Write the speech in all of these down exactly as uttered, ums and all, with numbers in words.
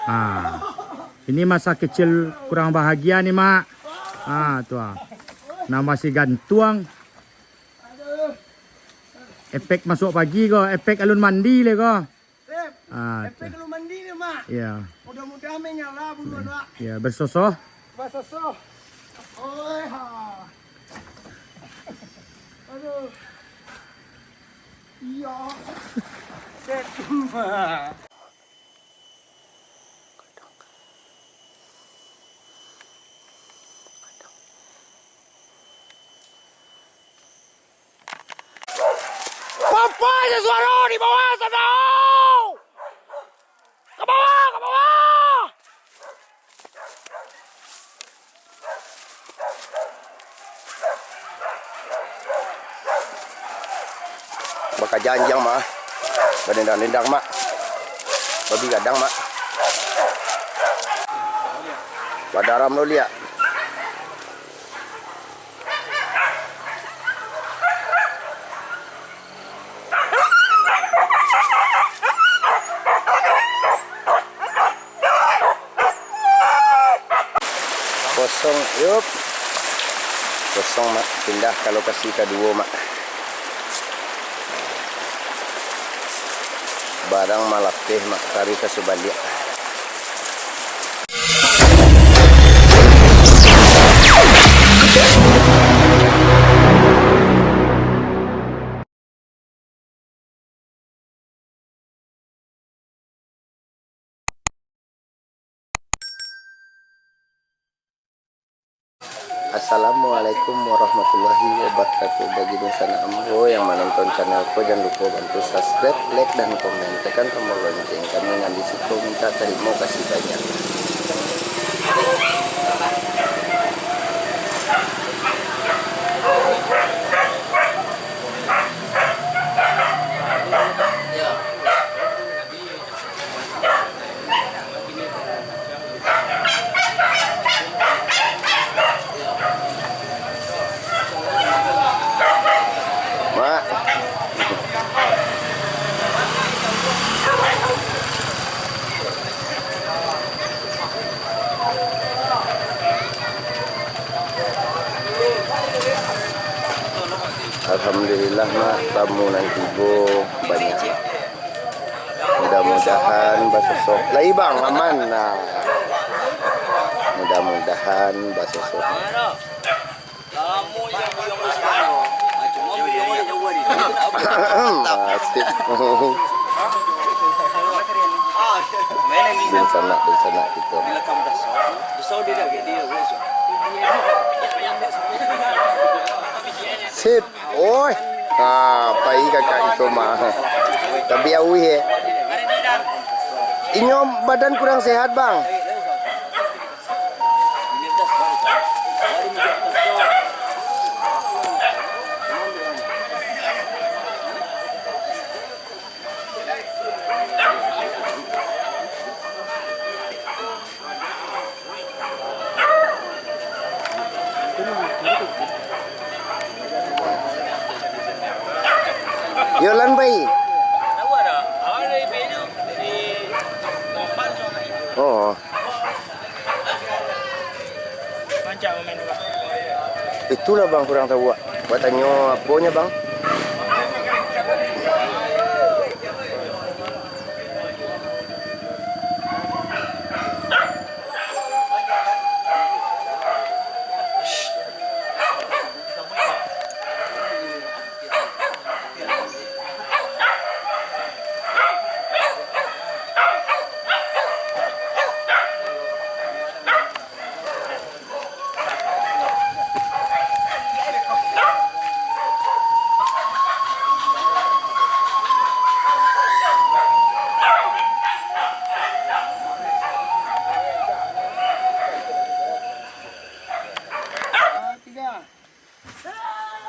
Ah, ini masa kecil kurang bahagia nih, Mak. Ah, tuh, ah. Nah, masih gantuang. Efek masuk pagi ko, efek alun mandi le ko. Sip. Ah, efek alun mandi ni, Mak. Iya. Mudah-mudahan menyala buruan, Mak. Iya, bersosoh. Bersosoh. Oi, ha. Aduh. Iya. Set. Papai suaro di bawah sana! Ka bawah, ka bawah! Bakajanjang, Mak. Badendang-dendang, Mak. Babi gadang, Mak. Badaram lo liak. Kosong, yup. Kosong, Mak. Pindah ka lokasi kaduo, Mak. Barang malapeh, Mak. Tari ka subaliak. Assalamualaikum warahmatullahi wabarakatuh. Bagi dunsanak ambo yang manonton channel ko, jan lupo bantu subscribe, like, dan komen. Tekan tombol lonceng kami nan di siko. Minta tarimo kasih banyak. Mak. Alhamdulillah, Mak, tamu nan tibo banyak. Mudah-mudahan basosok. Lai, Bang, aman. Nah. Mudah-mudahan basosok. Asik. Dunsanak, dunsanak kito. Sip. Oi. Ha, pai kakak itu mah. Tapi awih, eh. Inyo badan kurang sehat, Bang. Yo, lan pai. Oh. Itulah, Bang, kurang tahu, Wak. Buat tanyo aponyo, Bang?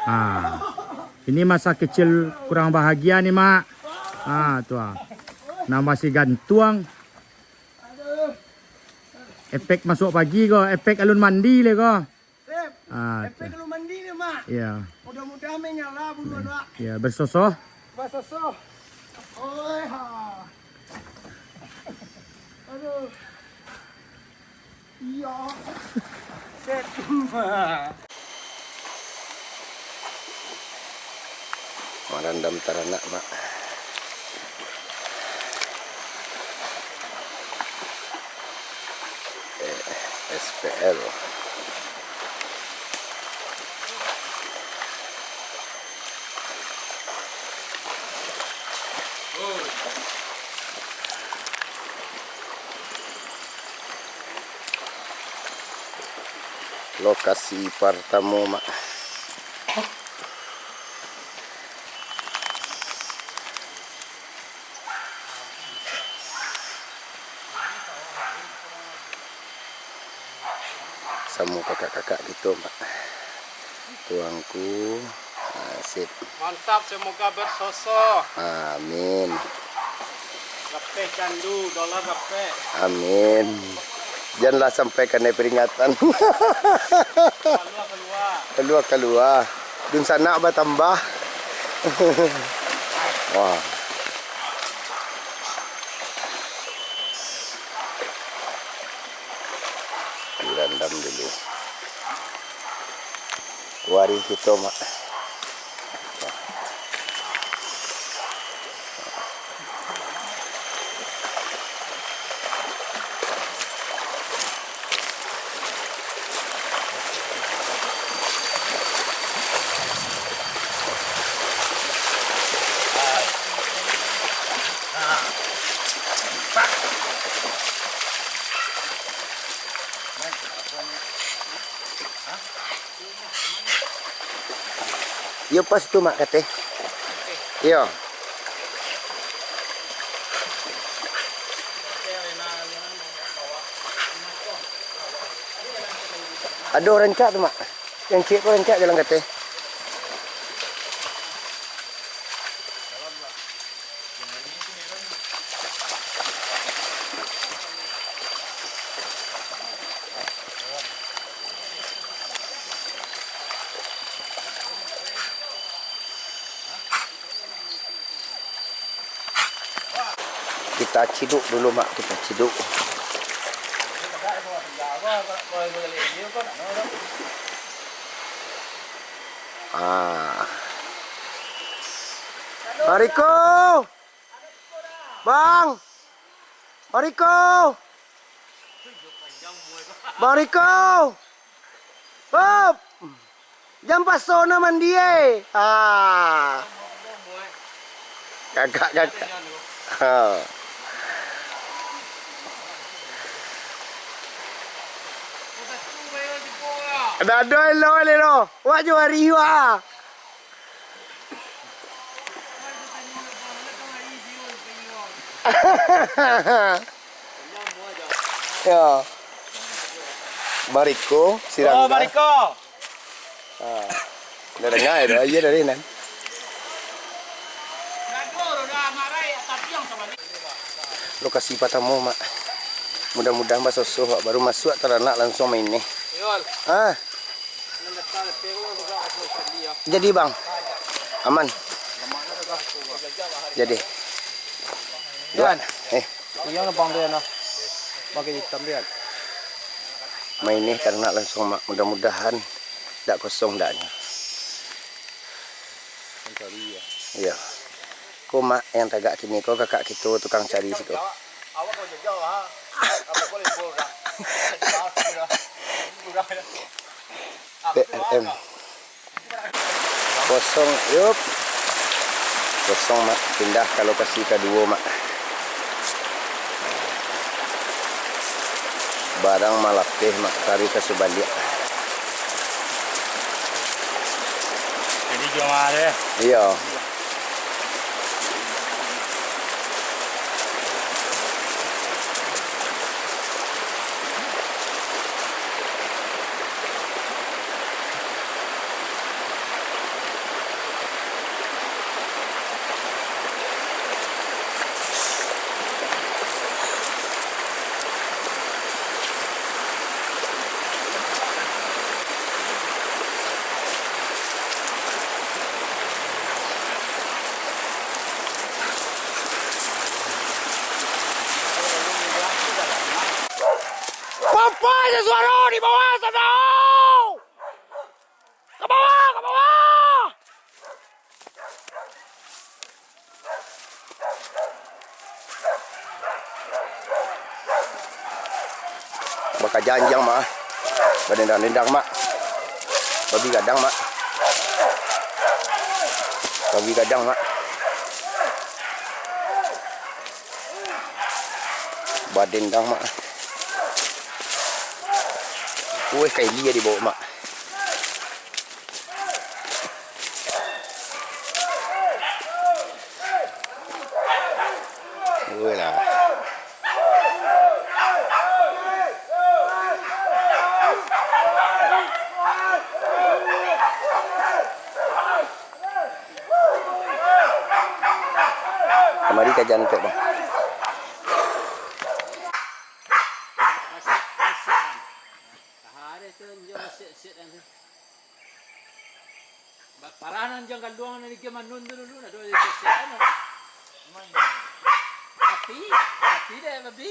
Ah, ini masa kecil kurang bahagia nih, Mak. Ah, tuh, ah. Nah, masih gantuang. Efek masuk pagi ko, efek alun mandi le ko. Sip. Ah, efek alun mandi le, Mak. Iya. Mudah-mudahan menyala buruan, Mak. Iya, bersosoh. Bersosoh. Oi, ha. Iyo. Set. Marandam taranak, Mak. Eh, S P L. Lokasi partamo, Mak. Samo kakak-kakak kito, Mak. Tuangku. Ah, sip. Mantap, semoga bersoso. Amin. Rapek candu, dolar rapek. Amin. Janlah sampai kanai peringatan. Kalua, kalua. Kalua, kalua. Dunsanak batambah. Wah. Dirandam dulu. Warih kito, Mak. Iyo, pas tu, Mak, kateh. Iyo. Ado rancak tu, Mak. Nan ciek ko rancak jalan kateh. Kita ciduk dulu, Mak, kita ciduk. Ah. Bang Riko! Bang! Bang Riko! Bang Riko! Hop! Jam paso na mandi, eh. Ah. Kakak, kakak. Ha. Dah ado elok, elok. Wak jo hari, wak. Yo. Bang Riko, sirang. Oh, Bang Riko. Ha. Dah danga tu, aia dari nan. Lokasi patamo, Mak. Mudah-mudahan basosoh, Mak. Baru masuak taranak langsung main ni. Ha. Jadi, Bang. Aman. Jadi. Jan. Eh. Iyo, Bang, tu, nah. Pakai hitam, Jan. Main ni taranak langsung, Mak. Mudah-mudahan dak kosong daknyo. Iyo. Ko, Mak, yang tagak kini ko, kakak kito tukang cari siko. P L M. Kosong, yup. Kosong, Mak. Pindah ka lokasi kaduo, Mak. Barang malapeh, Mak. Cari ka subaliak. Jadi, juo mah deh. Iyo. Apa ado suaro di bawah sana? Ka bawah, ka bawah! Bakaja anjiang, Mak. Badendang-dendang, Mak. Babi gadang, Mak. Babi gadang, Mak. Badendang, Mak. Weh, kaili ya dibawa, Mak. Weh lah. Kamari kajan pek, Bang. Ba-, parah nan jang galuang nan ige manun tu dulu, nado sesek anu. Mati, mati deh babi.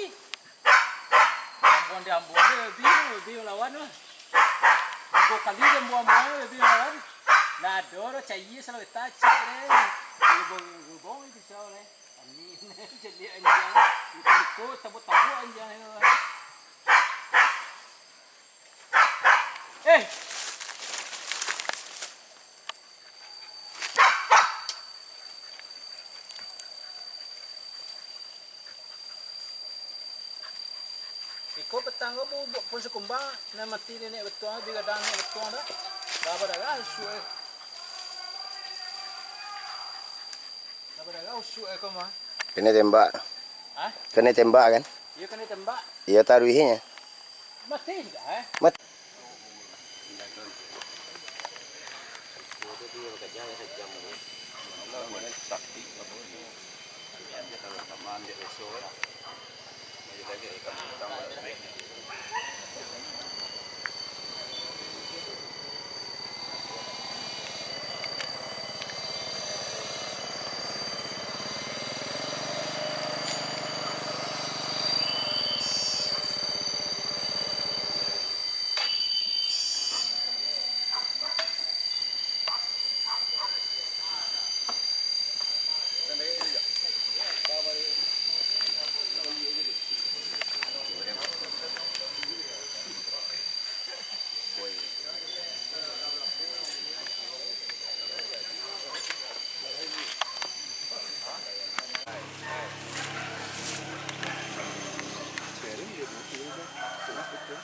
Ambuang deh, ambuang deh babi, babi malawan tu. Duo kali deh ambuang-ambuang deh babi malawan. Nado doh, cayia salaweta cek deh. Gubong, gubong pisau deh. Amin. Celiak anjiang. Iko-iko, tabuk-tabuk anjiang tu. Eh. Iko petang ko bu-, bu-, pun sakumbang, nan mati niniak batuang, bi gadang niniak batuang dah. Lah badarah usuak, eh. Lah badarah usuak, eh, ko mah. Kena tembak. Hah? Kena tembak, kan? Iyo, kena tembak. Iyo, taruihnyo. Mati sudah, eh? Mati.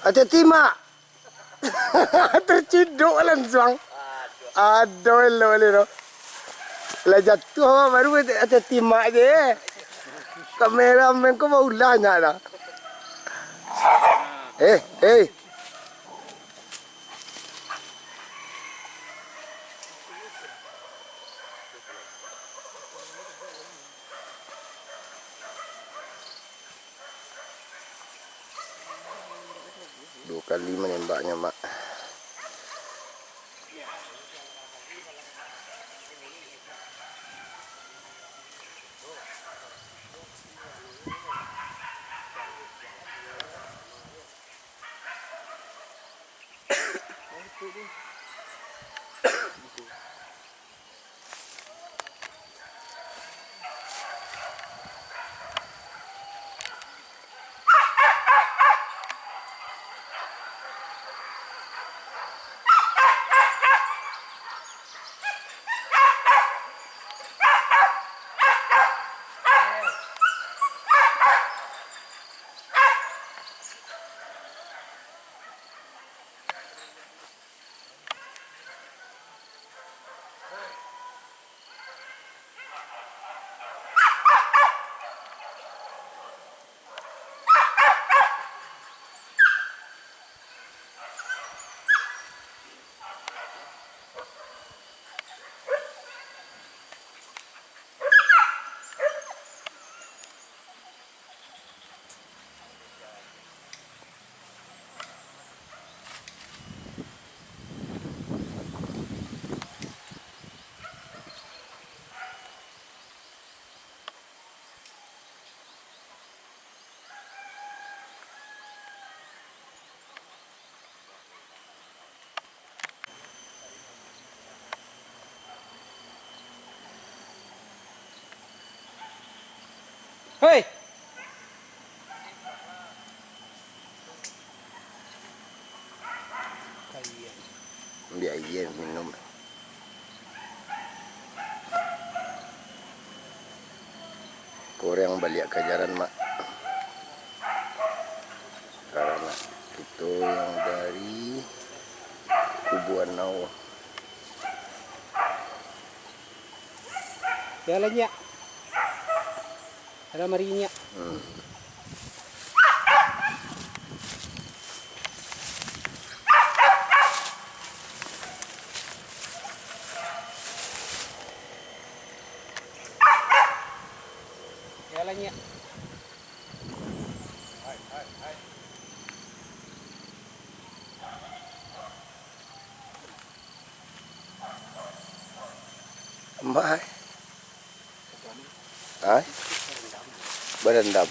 Ati-ati, Mak. Terciduk lansuang. Aduh, elok baliak tu. Lah jatuah, Mak, baru ati-ati, Mak, je. Kameramen ko baulah nyo dah. Eh, eh. Duo kali manembaknyo, Mak. Hei! Ambiak aia minum. Kurang baliak ka jalan, Mak. Karano kito yang dari Kubuan Nau. Jalan, Nyak. Dalam hari, Nyak. Hmm. Jalan, Nyak. Mak ai. Ai? Barandam.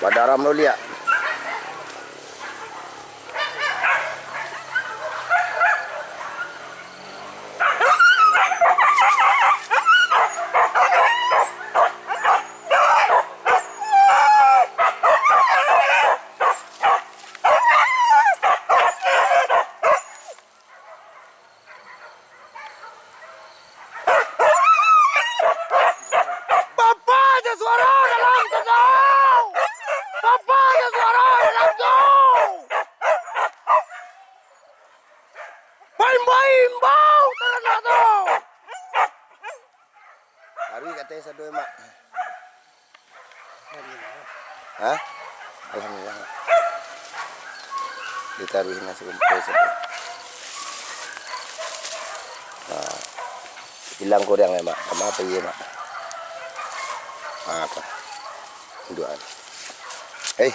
Badaram lo liak. Bapak jo suaro dalam tu! Bapak jo suaro dalam tu! Baimbau-imbau taranak tu! Taruih ka ateh sado, Mak. Hah? Alhamdulillah. Ditaruih nasi kumpul sado. Nah, ilang kurang, Mak. Sama apo iyo, Mak? Ah, apa? Induak. Hei.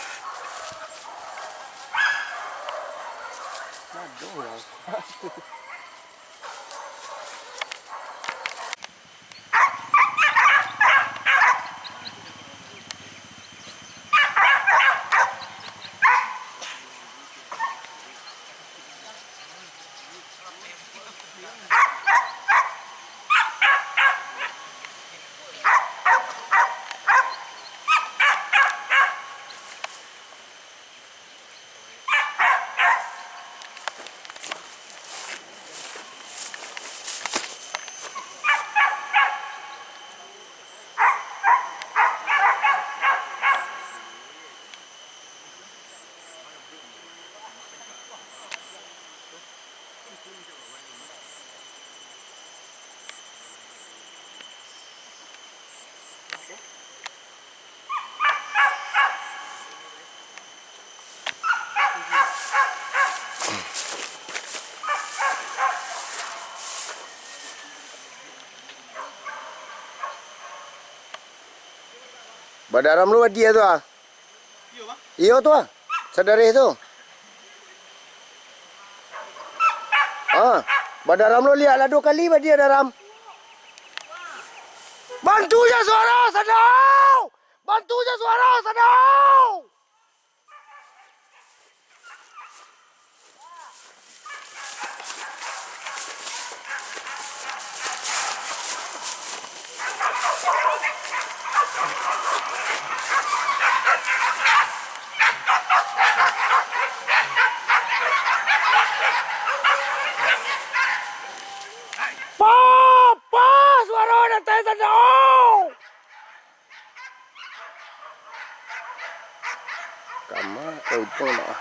Badaram lo badia tu, ah. Iyo tu, ah. Sadareh tu. Ah, badaram lo liak lah duo kali badia daram. Bantu jo suaro, sadau! Bantu jo suaro, sadau! Pa, pa, suaro datang sadau! Kama ka ujung, Mak.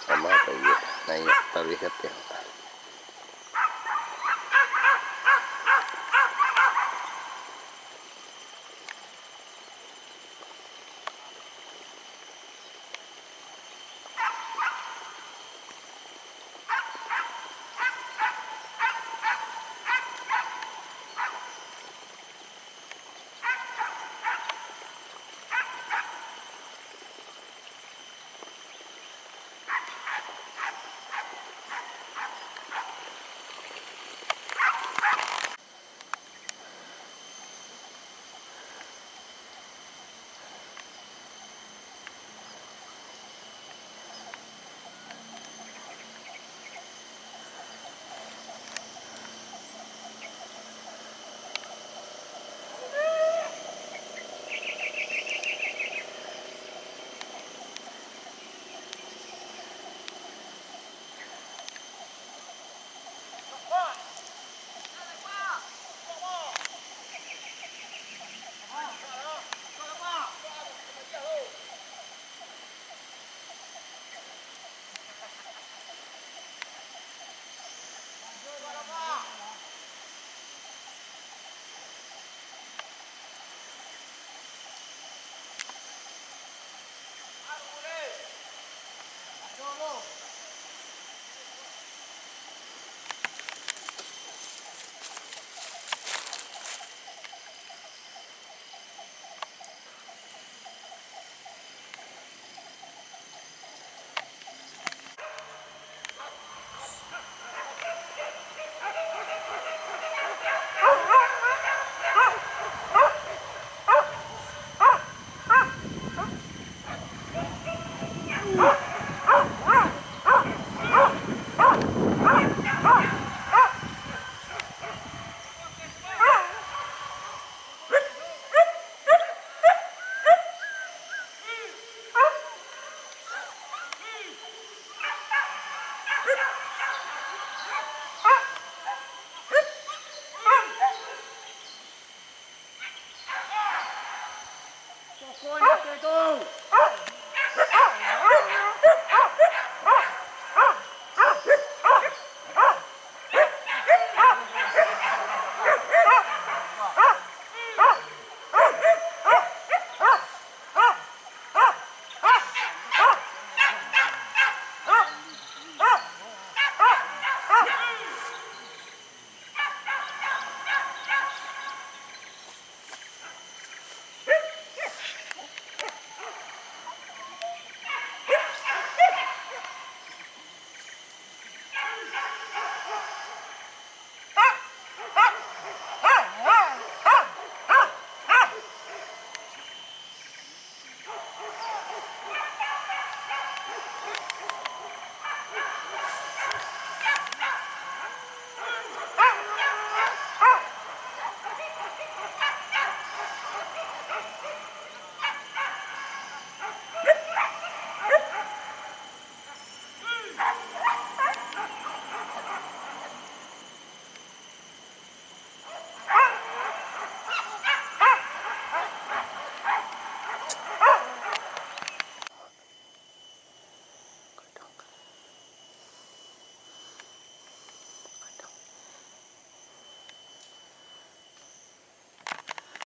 Sama apa iya? Naiak taruih ka ateh.